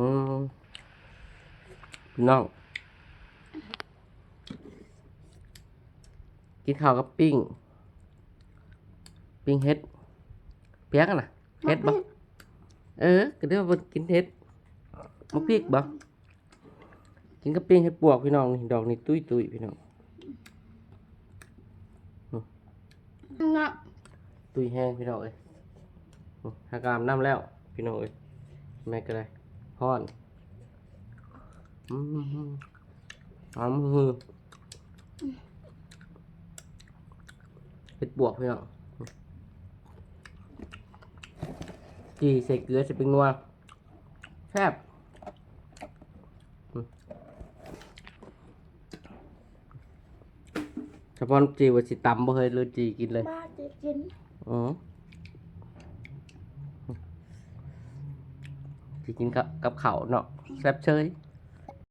ອືມ ພີ່ນ້ອງ ກິນເຂົ້າກັບປີ້ງ ປີ້ງເຫັດ ພຽງນະ ເຫັດບໍ່? ເອີ ກໍເດີວ່າເພິ່ນກິນເຫັດ ໝາກພິກບໍ່? ກິນກັບປີ້ງເຫັດປວກ ພີ່ນ້ອງ. ນີ້ ດອກນີ້ຕຸ້ຍໆ ພີ່ນ້ອງ ອືມ ເນາະ ຕຸ້ຍແຮງ ພີ່ນ້ອງເອີຍ. ອືມ ຫາກອາບນ້ຳແລ້ວ ພີ່ນ້ອງເອີຍ ແມ່ກໍໄດ້ ຮ້ອນ ອືມ ຫອມຫື່ ເຫັດປວກ ພີ່ນ້ອງ ຈີ່ໃສ່ເກືອ ໃສ່ແປ້ງນົວ ແຊບ ອືມ ສະພອນຈີ່ວ່າຊິຕຳບໍ່ເຮີ້ຍ ຫຼືຈີ່ກິນເລີຍ? ບໍ່ ຈີ່ກິນ ອືມ ຈີ່ກິນກັບ ກັບເຂົ້າເນາະ ແຊບເຊີຍ.